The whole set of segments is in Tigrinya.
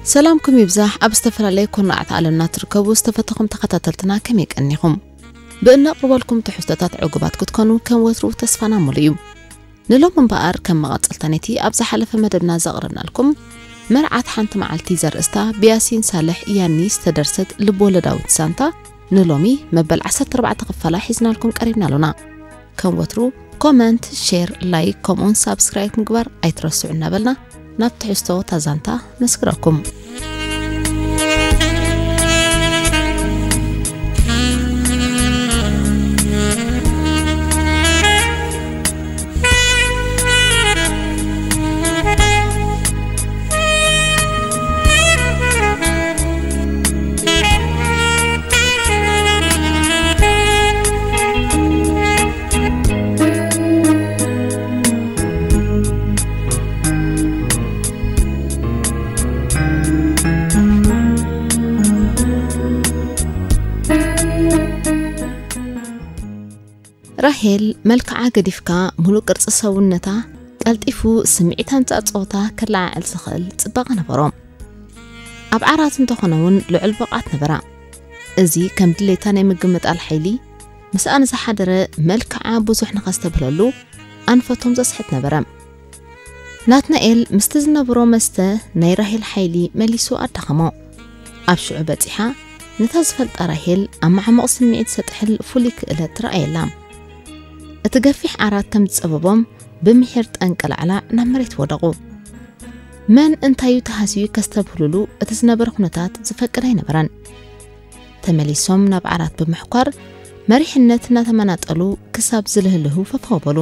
ሰላምኩም ይብዛሕ። ኣብ ዝተፈላለየ ኩርናዓት ዓለምና ትርከቡ ዝተፈተኹም ተኸታተልትና ከመይ ቀኒኹም? ብእነቕርበልኩም ትሕዝቶታት ዕጉባት ክትኮኑ ከም ወትሩ ተስፋና ሙሉ እዩ። ንሎም እምበኣር ከም መቐጸልታ ነቲ ኣብ ዝሓለፈ መደብና ዘቕረብናልኩም መርዓት ሓንቲ መዓልቲ ዘርእስታ ብያሲን ሳልሕ ያኒ ዝተደርሰት ልብወለዳዊት ዛንታ ንሎሚ መበል ዓሰርተ ኣርባዕተ ክፋላ ሒዝናልኩም ቀሪብና ኣሎና። ከም ወትሩ ኮመንት፣ ሼር፣ ላይክ ከምኡውን ሳብስክራይብ ምግባር ኣይትረስዑ እናበልና ናብ ትሕዝቶ እታ ዛንታ ነስግረኩም። ራሄል መልክዓ ገዲፍካ ሙሉእ ቅርጺ ሰውነታ ቀልጢፉ ስምዒታን ጻጽኦታ ከለዓዕል ዝኽእል ጽባቐ ነበሮ። ኣብ ዓራት እንተኾነ እውን ልዑል ብቕዓት ነበራ። እዚ ከም ድሌታ ናይ ምግምጣል ሓይሊ ምስኣ ንዝሓደረ መልክዓ ብዙሕ ንኸስተብህለሉ ኣንፈቶም ዘስሕት ነበረ። ናትናኤል ምስቲ ዝነበሮ መስተ ናይ ራሄል ሓይሊ መሊሱ ኣዳኸሞ። ኣብ ሽዑ በጺሓ ነታ ዝፈልጣ ራሄል ኣብ ማዕሙቕ ስምዒት ዘጥሕል ፍሉይ ክእለት ትረኣየላ። እቲ ገፊሕ ዓራት ከም ዝጸበቦም ብምሒር ጠንቀላዕላዕ ናብ መሬት ወደቑ። መን እንታዩ ተሃስዩ ከስተብህሉሉ እቲ ዝነበረ ኩነታት ዝፈቅድ ኣይነበረን። ተመሊሶም ናብ ዓራት ብምሕኳር መሪሕነት እናተመናጠሉ ክሳብ ዝልህልሁ ፈፈው በሉ።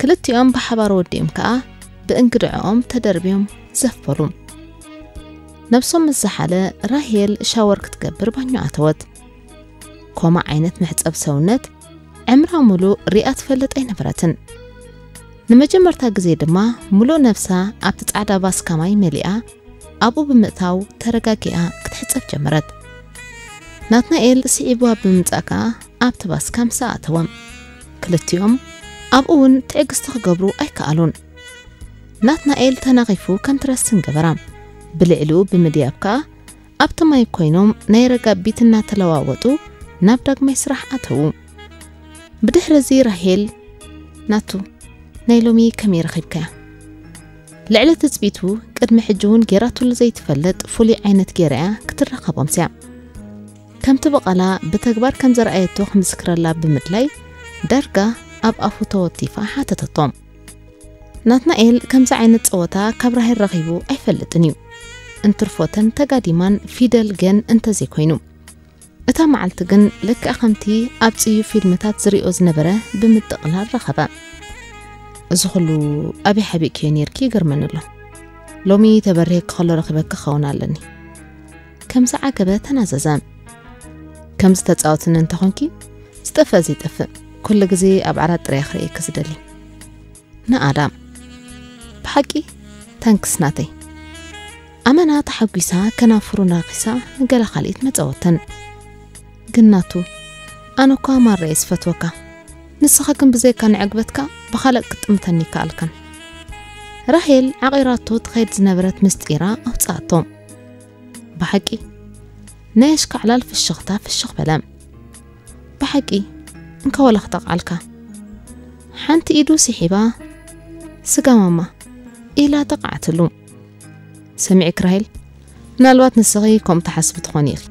ክልቲኦም ብሓባር ወዲኦም ከኣ ብእንግድዕኦም ተደርብዮም ዘፍ በሉ። ነብሶም ምስ ዝሓለ ራሄል ሻወር ክትገብር ባኞ ኣተወት። ኮማ ዓይነት መሕጸብ ሰውነት ዕምራ ሙሉእ ሪኣ ትፈልጥ ኣይነበረትን። ንመጀመርታ ግዜ ድማ ሙሉእ ነብሳ ኣብቲ ጻዕዳ ባስካ ማይ መሊኣ ኣብኡ ብምእታው ተረጋጊኣ ክትሕጸብ ጀመረት። ናትናኤል ስዒብዋ ብምምጻእ ከኣ ኣብቲ ባስካ ምሳኣ ኣተወ። ክልቲኦም ኣብኡ እውን ትዕግስቲ ክገብሩ ኣይከኣሉን። ናትናኤል ተናኺፉ ከም ትረስን ገበራ። ብልዕሊኡ ብምድያብ ከኣ ኣብቲ ማይ ኮይኖም ናይ ረጋቢት እናተለዋወጡ ናብ ዳግማይ ስራሕ ኣተዉ። ብድሕሪ እዚ ራሄል፣ "ናቱ፣ ናይ ሎሚ ከመይ ረኺብካያ?" ልዕሊ ትጽቢቱ ቅድሚ ሕጂ እውን ጌራትሉ ዘይትፈልጥ ፍሉይ ዓይነት ጌራ እያ ክትረኸቦም ስያ። ከምቲ ብቓላ ብተግባር ከም ዘርኣየቶ ክምስክረላ ብምድላይ ዳርጋ ኣብ ኣፉ ተወቲፋ ሓተተቶ። ናትናኤል ከምዚ ዓይነት ጸወታ ካብ ራሄል ረኺቡ ኣይፈልጥን እዩ። እንትርፎተን ተጋዲማን ፊደል ገን እንተዘይኮይኑ። እታ መዓልቲ ግን ልክዕ ከምቲ ኣብ ጽዩ ፊልምታት ዝሪኦ ዝነበረ ብምጥቕላል ረኸበ። "እዚ ኩሉ ኣበይ ሓቢእክዮ ኔርኪ ይገርመኒ ኣሎ። ሎሚ ተበሪሄኪ ከሎ ረኺበኪ ክኸውን ኣለኒ." ከም ዝዓገበ ተናዘዘ። "ከምዚ ተጻወትኒ እንተኾንኪ፣ ዝጠፍእ ዘይጠፍእ፣ ኩሉ ግዜ ኣብ ዓራት ጥራይ ክርእየኪ ዝደሊ። ንኣዳም፣ ብሓቂ ተንክስ ናተይ። ኣመና ተሓጒሳ ከናፍሩ ነኺሳ ንገለ ካልኢት መጸወተን። ግን ናቱ፣ ኣነ እኳ ማራ እየ ዝፈትወካ። ንስኻ ግን ብዘይካ ንዕግበትካ ብኻልእ ክትጥምተኒ ይከኣልካን." ራሄል ዓቒራቶ ትኸይድ ዝነበረት ምስጢራ ኣውጽኣቶ። ብሓቂ ናይ ኣሽካዕላል ፍሽኽታ ፍሽኽ በለ። "ብሓቂ እንካ ዋላ ክጠቕዓልካ?" ሓንቲ ኢዱ ስሒባ፣ "ስጋ ማማ" ኢላ ጠቕዓትሉ። "ሰሚዕኪ ራሄል፣ ምናልባት ንስኺ ከምኡ ትሓስቢ ትኾኒ ኢኺ።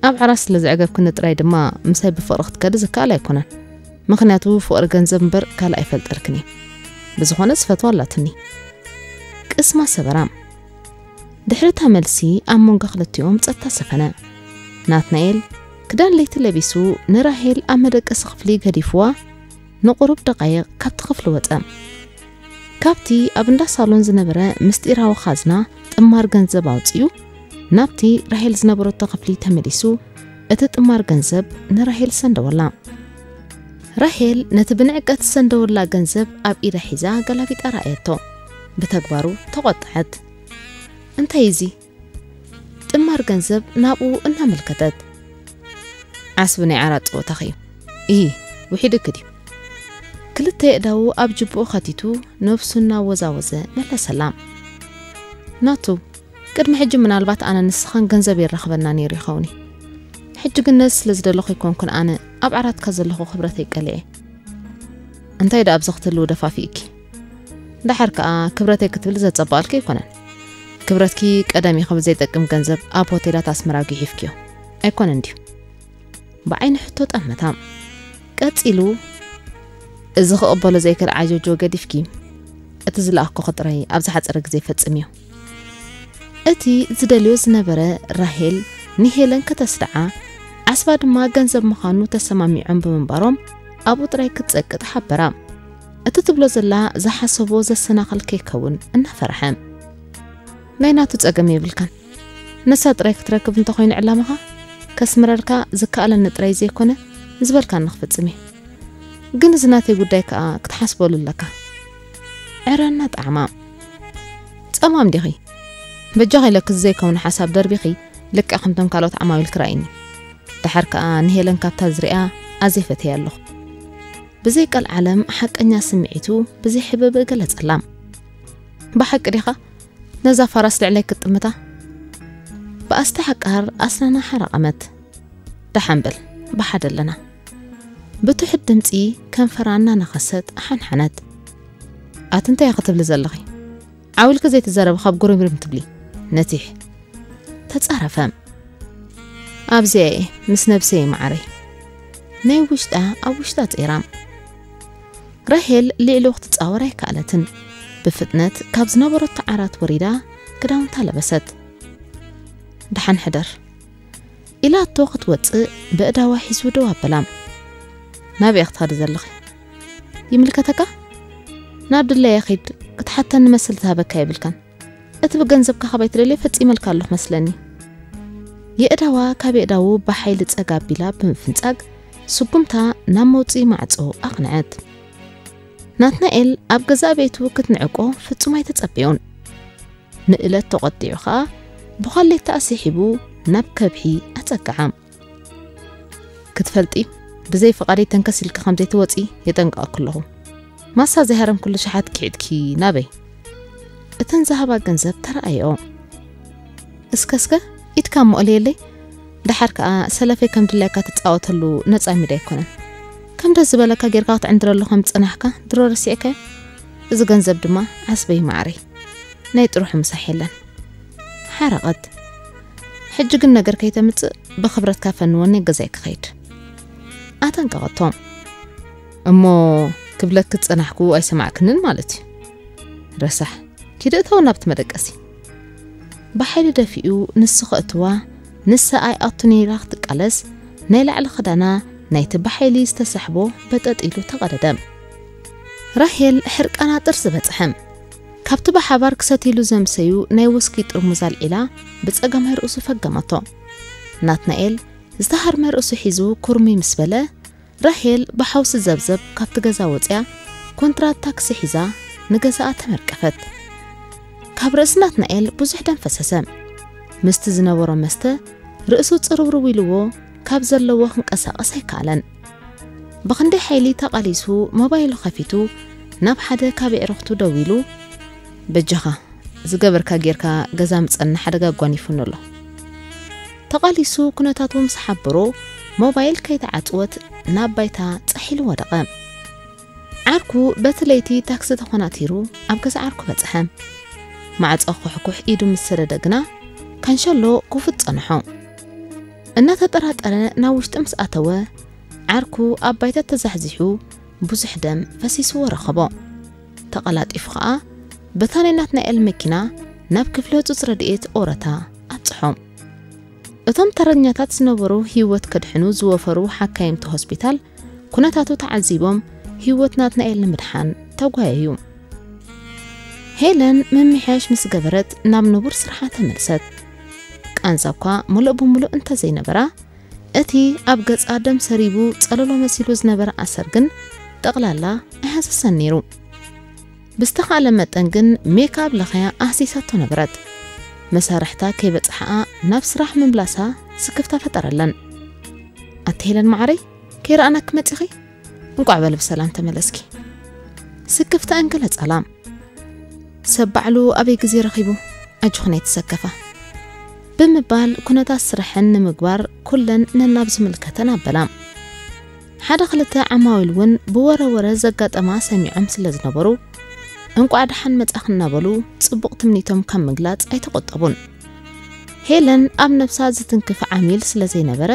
ኣብ ዓራት ስለ ዘዕገብክኒ ጥራይ ድማ ምሳይ ብፍቕሪ ክትከዲ ዝከኣል ኣይኮነን። ምኽንያቱ ፍቕሪ ገንዘብ እምበር ካልእ ኣይፈልጠልክን እየ። ብዝኾነ ዝፈትዋ ኣላትኒ።" ቅስማ ሰበራ። ድሕሪ እታ መልሲ ኣብ መንጎ ክልቲኦም ጸጥታ ሰፈነ። ናትናኤል ክዳን ለይቲ ለቢሱ ንራሄል ኣብ መደቀሲ ክፍሊ ገዲፍዋ ንቁሩብ ደቃይቕ ካብቲ ክፍሊ ወጸ። ካብቲ ኣብ እንዳ ሳሎን ዝነበረ ምስጢራዊ ኻዝና ጥማር ገንዘብ ኣውጺኡ ናብቲ ራሄል ዝነበረቶ ክፍሊ ተመሊሱ እቲ ጥማር ገንዘብ ንራሄል ሰንደወላ። ራሄል ነቲ ብንዕቀት ዝሰንደወላ ገንዘብ ኣብ ኢዳ ሒዛ ገላቢጣ ረኣየቶ። ብተግባሩ ተቖጥዐት። "እንታይ እዚ?" ጥማር ገንዘብ ናብኡ እናመልከተት። "ዓስቢ ናይ ዓራት ጸወታኺ እዩ። ኢሂ፣ ውሒድኪ ድዩ?" ክልተ የእዳዉ ኣብ ጅብኡ ኸቲቱ ነብሱ እናወዛወዘ መለሰላ። "ናቱ፣ ቅድሚ ሕጂ ምናልባት ኣነ ንስኻን ገንዘብ የራኽበና ነይሩ ይኸውን እዩ። ሕጂ ግን ነዚ ስለ ዝደለኹ ኣይኮንኩን ኣነ ኣብ ዓራትካ ዘለኹ ክብረተይ ቀሊዐ። እንታይ ደኣ ኣብዚ ክትህልው ደፋፊእኪ? ደሓር ከኣ ክብረተይ ክትብል ዘጸባልኪ ኣይኮነን። ክብረትኪ ቀደም ኢኺ ብዘይጠቅም ገንዘብ ኣብ ሆቴላት ኣስመራ ጊሒፍክዮ ኣይኮነን ድዩ? ብዓይኒ ሕቶ ጠመታ። ቀጺሉ፣ እዚ ክቕበሎ ዘይክእል ዓጀጆ ገዲፍኪ፣ እቲ ዝለኣኽኩኺ ጥራይ ኣብ ዝሓጸረ ግዜ ፈጽምዮ። እቲ ዝደልዮ ዝነበረ ራሄል ንሄለን ከተስድዓ፣ ዓስባ ድማ ገንዘብ ምዃኑ ተሰማሚዖም ብምንባሮም ኣብኡ ጥራይ ክትጸቅጥ ሓበራ። እቲ ትብሎ ዘላ ዝሓሰቦ ዘሰናኽል ከይከውን እናፈርሐ። ናይ ናቱ ጸገም የብልካን። ንሳ ጥራይ ክትረክብ እንተኾይኑ ዕላማኻ፣ ከስምረልካ ዝከኣለኒ ጥራይ ዘይኮነ ዝበልካኒ ክፍጽም እየ። ግን እዚ ናተይ ጉዳይ ከኣ ክትሓስበሉ ኣለካ። ዕረ እናጠዓማ። ጸማም ዲኺ? በጃኺ ኢለኪ ዘይከውን ሓሳብ ደርቢኺ ልክዕ ከምቶም ካልኦት ዓማዊል ክረኣይኒ። ደሓር ከኣ ንሄለን ካብታ ዝሪኣ ኣዝየ ፈትያ ኣለኹ። ብዘይ ቀልዓለም ሓቀኛ ስምዒቱ ብዘይ ሕብብእ ገለጸላ። ብሓቂ ዲኻ? ነዛ ፋራስ ልዕለይ ክትጥምታ? ብኣስተሓቃር ኣስናና ሓራቐመት። ደሓን በል፣ ብሓደ ኣለና። ብትሑት ድምጺ ከንፈራ እናነኸሰት ሓንሓነት። ኣቲ እንታይ ኢኺ ትብሊ ዘለኺ? ዓው ኢልኪ ዘይትዛረቢ ካብ ጉርምርም ትብሊ። ነቲሕ። ተጻረፈ። ኣብዚኣ እየ ምስ ነብሰይ እየ መዓረይ። ናይ ውሽጣ ኣብ ውሽጣ ጸይራ። ራሄል ልዕሉ ክትጻወር ኣይከኣለትን። ብፍጥነት ካብ ዝነበረቶ ዓራት ወሪዳ ክዳውንታ ለበሰት። ደሓን ሕደር ኢላቶ ክትወጽእ በእዳዋ ሒዙ ደው ኣበላ። ናበይ ክትኸዲ ዘለኺ? ይምልከተካ? ናብ ድላየ ኺድ፣ ክትሓተኒ መስል ዝሃበካ የብልካን። እቲ ብገንዘብካ ካባይ ትደልዮ ፈጺመልካ ኣለኹ መስለኒ። የእዳዋ ካብ የእዳዉ ብሓይሊ ጸጋ ኣቢላ ብምፍንጻግ ስጉምታ ናብ መውጽኢ ማዕጾ ኣቕንዐት። ናትናኤል ኣብ ገዛእ ቤቱ ክትንዕቆ ፍጹም ኣይተጸበዮን። ንእለት ተቖጢዑ ኸኣ ብዃሌታ ኣስሒቡ ናብ ከብሒ ኣጸግዓ። ክትፈልጢ ብዘይ ፍቓደይ ተንከስ ኢልኪ ከም ዘይትወጺ የጠንቅቐኪ ኣለኹ። ማሳ ዘይሃረምክሉ ሸሓት ክሒድኪ ናበይ? እተን ዝሃባ ገንዘብ ተረኣዮ። እስከ እስከ ኢድካ እሞ እልየለይ። ደሓር ከኣ ሰለፈይ ከም ድላይካ ትጻወተሉ ነጻ ሚዳ ኣይኮነን። ከም ደስ ዝበለካ ጌርካ ክትዕንድረሉ ከም ዝጸናሕካ ድሮ ረሲዕካዮ። እዚ ገንዘብ ድማ ዓስበይ ማዕረይ። ናይ ጥርሑ ምሳሕ የለን። ሓረቐት። ሕጂ ግን ነገር ከይተምጽእ ብኽብረትካ ፈንወኒ ገዛይ ክኸይድ። ኣጠንቀቐቶ። እሞ ክብለኪ ዝጸናሕኩ ኣይሰማዕክንን ማለት እዩ። ረሳሕ። ኪዲ እተው ናብቲ መደቀሲ። ብሓይሊ ደፊኡ ንሱ ከእትዋ፣ ንሳ ኣይኣቱን ኢላ ክትቃለስ፣ ናይ ላዕሊ ክዳና ናይቲ ብሓይሊ ዝተሳሕቦ በጠጥ ኢሉ ተቐደደ። ራሄል ሕርቃና ጥርሲ በጽሐ። ካብቲ ብሓባር ክሰትይሉ ዘምሰዩ ናይ ውስኪ ጥርሙዝ ኣልዒላ ብጸጋማይ ርእሱ ፈገመቶ። ናትናኤል ዝተሃርመ ርእሱ ሒዙ ኩርምይ ምስ በለ፣ ራሄል ብሓውሲ ዘብዘብ ካብቲ ገዛ ወጽያ ኮንትራት ታክሲ ሒዛ ንገዛኣ ተመርቀፈት። ካብ ርእሲ ናትናኤል ብዙሕ ደም ፈሰሰ። ምስቲ ዝነበሮ መስተ ርእሱ ጽርውርው ኢልዎ ካብ ዘለዎ ክንቀሳቐስ ኣይከኣለን። ብኽንደይ ሓይሊ ተቓሊሱ ሞባይሉ ከፊቱ ናብ ሓደ ካብ ኣዕሩኽቱ ደዊሉ፣ በጃኻ ዝገበርካ ጌርካ ገዛ ምጸና ሓደጋ ኣጓኒፉኒ ኣሎ። ተቓሊሱ ኩነታቱ ምስ ሓበሮ ሞባይል ከይተዓጽወት ናብ ባይታ ጸሒሉ ወደቐ። ዓርኩ በቲ ለይቲ ታክሲ ተኾናቲሩ ኣብ ገዛ ዓርኩ በጽሐ። ማዕጾ ኩሕኩሕ ኢዱ ምስ ሰደደ ግና ካንሸሎ ክፉት ጸንሖ። እናተጠራጠረ ናብ ውሽጢ ምስ ኣተወ ዓርኩ ኣብ ባይታ ተዛሕዚሑ ብዙሕ ደም ፈሲስዎ ረኸቦ። ተቐላጢፉ ኸኣ በታ ናይ ናትናኤል መኪና ናብ ክፍሊ ህጹጽ ረድኤት ኦረታ ኣብጽሖ። እቶም ተረኛታት ዝነበሩ ህይወት ከድሕኑ ዝወፈሩ ሓካይምቲ ሆስፒታል ኩነታቱ ተዓዚቦም ህይወት ናትናኤል ንምድሓን ተጓየዩ። ሄለን ምምሕያሽ ምስ ገበረት ናብ ንቡር ስርሓ ተመልሰት። ቃንዛ እኳ ሙሉእ ብሙሉእ እንተዘይነበራ፣ እቲ ኣብ ገጻ ደም ሰሪቡ ጸለሎ መሲሉ ዝነበረ ኣሰር ግን ጠቕላላ ኣይሃሰሰን ነይሩ። ብዝተኻእለ መጠን ግን ሜክኣፕ ለኸያ ኣህሲሳቶ ነበረት። መሳርሕታ ከይበጽሓኣ ናብ ስራሕ ምምላሳ ስክፍታ ፈጠረለን። ኣቲ ሄለን መዓረይ፣ ከይረኣናኪ መጺኺ? እንቋዕ በለ ብሰላም ተመለስኪ። ስክፍታ እንገለጻላ። ሰብ ባዕሉ ኣበይ ግዜ ረኺቡ? ኣጆኽን ኣይትሰከፋ ብምባል ኩነታት ስራሐን ንምግባር ኩለን ነናብ ዝምልከተን ኣበላ። ሓደ ክልተ ዓማዊል እውን ብወረ ወረ ዘጋጠማ ሰሚዖም ስለ ዝነበሩ፣ "እንቋዕ ደሓን መጻኺ" እናበሉ ጽቡቕ ትምኒቶም ካብ ምግላጽ ኣይተቖጠቡን። ሄለን ኣብ ነብሳ ዝትንክፍ ዓሚል ስለ ዘይነበረ፣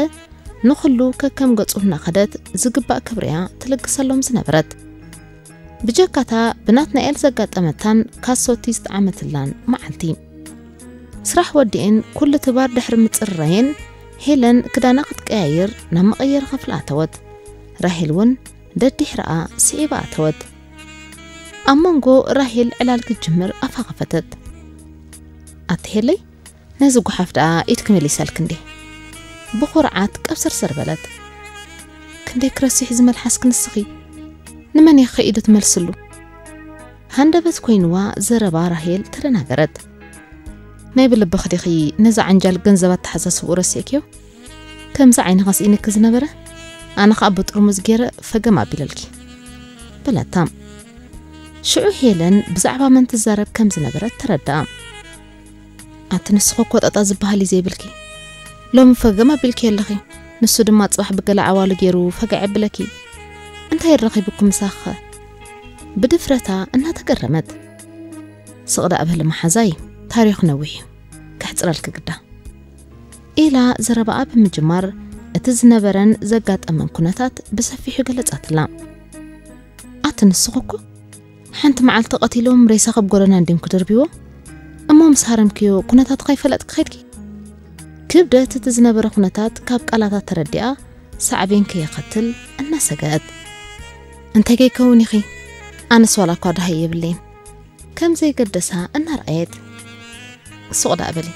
ንኹሉ ከከም ገጹ እናኸደት ዝግባእ ክብሪያ ትልግሰሎም ዝነበረት። ብጀካታ ብናትናኤል ዘጋጠመታን ካሶቲ ዝጠዓመትላን መዓልቲ። ስራሕ ወዲኤን ኩሉ ትባር ድሕሪ ምጽርራየን፣ ሄለን ክዳና ክትቀያይር ናብ መቐየሪ ክፍሊ ኣተወት። ራሄል እውን ደድሕረኣ ስዒባ ኣተወት። ኣብ መንጎ ራሄል ዕላል ክትጅምር ኣፋ ከፈተት። "ኣቲ ሄለይ፣ ነዚ ጓሓፍ ደኣ ኢድኪ መሊሰልኪ እንዴ?" ብኹርዓት ቀብሰርሰር በለት። "ክንደይ ክረሲሕ ዝመልሓስኪ ንስኺ? ንመን ኢኺ ኢዱ ትመልስሉ?" ሃንደበት ኮይንዋ ዘረባ ራሄል ተደናገረት። "ናይ ብልብኺ ዲኺ ነዚ ዓንጃል ገንዘብ ኣተሓሳስብኡ ረሲዕክዮ? ከምዚ ዓይንኻ ስኢንኪ ዝነበረ፣ ኣነ ኸኣ ብጥርሙዝ ገይረ ፈገም ኣቢለልኪ" በለታ። ሽዑ ሄለን ብዛዕባ መን ትዛረብ ከም ዝነበረት ተረድኣ። "ኣቲ ንስኺ እኮ ጣጣ ዝበሃል እዩ ዘይብልኪ። ሎሚ ፈገም ኣቢልኪ ኣለኺ፣ ንሱ ድማ ጽባሕ ብገለ ዓዋሉ ገይሩ ፈገዕ የብለኪ። እንታይ ረኺብኩም ምሳኺ?" ብድፍረታ እናተገረመት። "ስቕ ደኣ በሊ መሓዛይ፣ ታሪኹ ነዊሕ እዩ፣ ከሕጽረልኪ ግዳ" ኢላ ዘረባኣ ብምጅማር፣ እቲ ዝነበረን ዘጋጠመን ኩነታት ብሰፊሑ ገለጻትላ። "ኣቲ ንስኺ እኮ ሓንቲ መዓልቲ ቀቲሎም ሬሳኺ ኣብ ጎደና እንድዮም ክድርብይዎ? እሞ ምስ ሃረምክዮ ኩነታቱ ከይፈለጥኪ ከድኪ?" ክብደት እቲ ዝነበረ ኩነታት ካብ ቃላታ ተረዲኣ ሳዕቤን ከየኸትል እናሰገአት፣ "እንታይ ከይከውን ኢኺ? ኣነስ ዋላ እኳ ደሃይ የብለይን" ከም ዘይገደሳ እናርኣየት። "ሱቕ ደኣ በሊ፣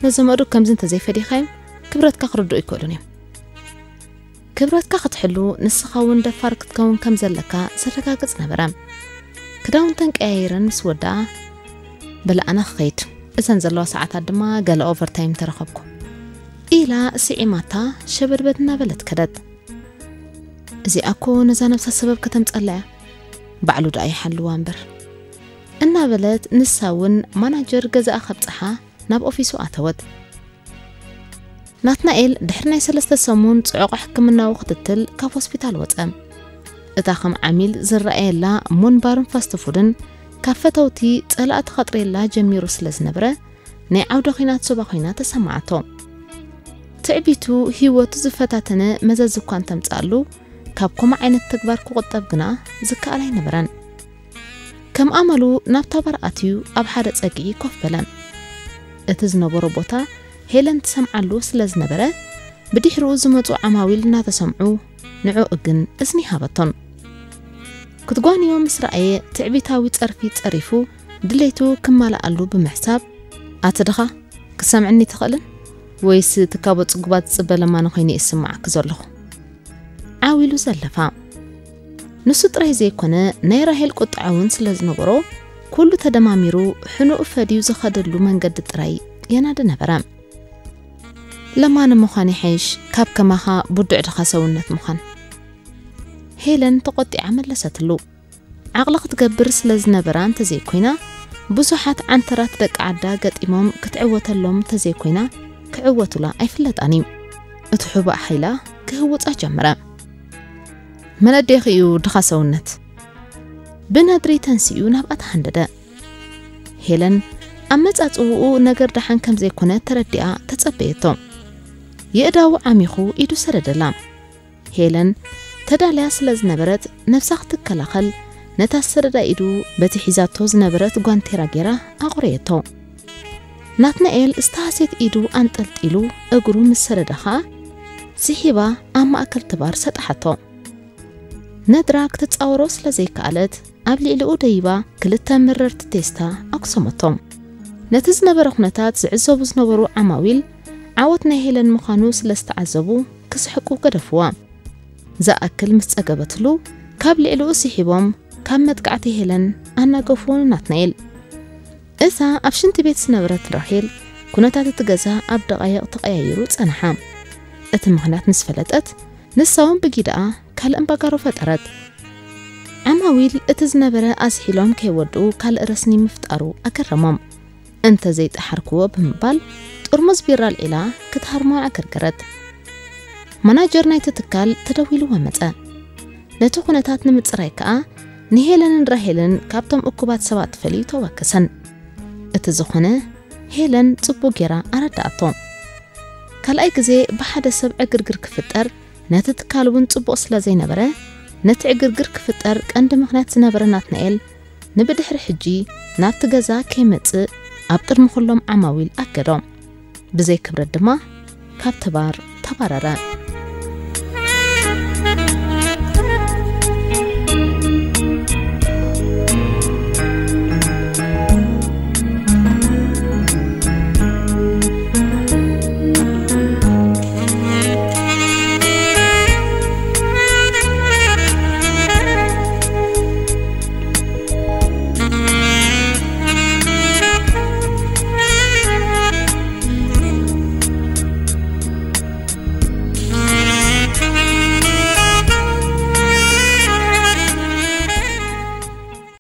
ነዞም ኣእዱግ ከምዚ እንተዘይፈዲኻዮም ክብረትካ ክርድኡ ኣይክእሉን እዮም። ክብረትካ ክትሕሉ ንስኻ እውን ደፋር ክትከውን ከም ዘለካ ዘረጋግጽ ነበረ።" ክዳውንተን ቀያይረን ምስ ወድኣ፣ "በሊ ኣነ ክኸይድ፣ እዘን ዘለዋ ሰዓታት ድማ ገለ ኦቨርታይም ተረኸብኩ" ኢላ ስዒማታ ሸበድበድ እናበለት ከደት። "እዚኣ እኮ ነዛ ነብሳ ሰበብ ከተምጸላ እያ፣ ባዕሉ ደኣ ይሓልዋ እምበር" እናበለት ንሳ እውን ማናጀር ገዛኣ ከብጽሓ ናብ ኦፊሱ ኣተወት። ናትናኤል ድሕሪ ናይ ሰለስተ ሰሙን ጽዑቕ ሕክምናዊ ክትትል ካብ ሆስፒታል ወጸ። እታ ከም ዓሚል ዝረኣየላ ሙን ባርን ፋስት ፉድን ካብ ፈተውቲ ጸላእቲ ከጥርየላ ጀሚሩ ስለ ዝነበረ፣ ናይ ዓውደ ኹናት ዞባ ኮይና ተሰማዓቶ። ትዕቢቱ ህይወቱ ዝፈታተነ መዘዝ እኳ እንተምጽኣሉ፣ ካብ ከምኡ ዓይነት ተግባር ክቑጠብ ግና ዝከኣል ኣይነበረን። ከም ኣመሉ ናብታ ባር ኣትዩ ኣብ ሓደ ጸግዒ ኮፍ በለ። እቲ ዝነበሮ ቦታ ሄለን ትሰምዓሉ ስለ ዝነበረ፣ ብድሕሪኡ ዝመጹ ዓማዊል እናተሰምዑ ንዕኡ ግን እዝኒ ሃበቶን። ክትጓንዮ ምስ ረኣየ ትዕቢታዊ ጸርፊ ጸሪፉ ድሌቱ ክማልኣሉ ብምሕሳብ፣ "ኣቲ ድኻ ክሰምዕኒ ትኽእልን? ወይስ እቲ ካብ ጽጉባት ዝጽበ ለማኒ ኮይኑ ይስምዓኪ ዘለኹ?" ዓው ኢሉ ዘለፋ። ንሱ ጥራይ ዘይኮነ ናይ ራሄል ቁጥዐ እውን ስለ ዝነበሮ፣ ኩሉ ተደማሚሩ ሕኑኡ ፈድዩ ዝኸደሉ መንገዲ ጥራይ የናዲ ነበረ። "ለማኒ ምዃን ይሓይሽ ካብ ከማኻ ቡዱዕ ድኻ ሰውነት ምዃን" ሄለን ተቖጢዓ መለሰትሉ። ዓቕሊ ክትገብር ስለ ዝነበራ እንተዘይኮይና፣ ብዙሓት ዓንተራት ደቂ ዓዳ ገጢሞም ክትዕወተሎም እንተዘይኮይና፣ ክዕወቱላ ኣይፍለጣን እዩ። እቲ ሕቡእ ሓይላ ክህውጻ ጀመረ። "መን ኣዴኺ እዩ ድኻ ሰውነት?" ብነድሪ ተንሲኡ ናብኣ ተሃንደደ። ሄለን ኣመጻጽውኡ ነገር ደሓን ከም ዘይኮነ ተረዲኣ ተጸበየቶ። የእዳዉ ዓሚኹ ኢዱ ሰደደላ። ሄለን ተዳልያ ስለ ዝነበረት፣ ነብሳ ክትከላኸል ነታ ዝሰደዳ ኢዱ በቲ ሒዛቶ ዝነበረት ጓንቴራ ጌራ ኣቑረየቶ። ናትናኤል ዝተሃስየት ኢዱ ኣንጠልጢሉ እግሩ ምስ ሰደዳ ኸኣ፣ ስሒባ ኣብ ማእከል ትባር ሰጣሓቶ። ነድራ ክትጻወሮ ስለ ዘይከኣለት፣ ኣብ ልዕሊኡ ደይባ ክልተ መረርቲ ቴስታ ኣጉሰመቶም። ነቲ ዝነበረ ኩነታት ዝዕዘቡ ዝነበሩ ዓማዊል፣ ዓወት ናይ ሄለን ምዃኑ ስለ ዝተዓዘቡ፣ ክስሕቁ ገደፍዋ። ዝኣክል ምስ ጸገበትሉ፣ ካብ ልዕሊኡ ስሒቦም ካብ መጥቃዕቲ ሄለን ኣናገፍዎ ንናትናኤል። እዛ ኣብ ሽንቲ ቤት ዝነበረት ራሄል፣ ኩነታት እቲ ገዛ ኣብ ደቓይቕ ተቐያይሩ ጸንሓ። እቲ ምኽንያት ምስ ፈለጠት፣ ንሳ እውን ብጊደኣ ካልእ እምባጋሮ ፈጠረት። ዓማዊል እቲ ዝነበረ ኣዝሒሎም ከይወድኡ ካልእ ረስኒ ምፍጣሩ ኣገረሞም። እንተ ዘይጠሓርክዎ ብምባል ጥርሙዝ ቢራ ኣልዒላ ክትሃርሞ ኣዕገርገረት። ማናጀር ናይቲ ትካል ተደዊልዎ መጸ። ነቲ ኩነታት ንምጽራይ ከኣ ንሄለንን ራሄልን ካብቶም እኩባት ሰባት ፈልዩ ተዋከሰን። እቲ ዝኾነ ሄለን ጽቡቕ ጌራ ኣረዳኣቶ። ካልኣይ ግዜ ብሓደ ሰብ ዕግርግር ክፍጠር ነቲ ትካል እውን ጽቡቕ ስለ ዘይነበረ፣ ነቲ ዕግርግር ክፍጠር ቀንዲ ምኽንያት ዝነበረ ናትናኤል ንብድሕሪ ሕጂ ናብቲ ገዛ ከይመጽእ ኣብ ቅድሚ ኩሎም ዓማዊል ኣገዶ። ብዘይ ክብረት ድማ ካብቲ ባር ተባረረ።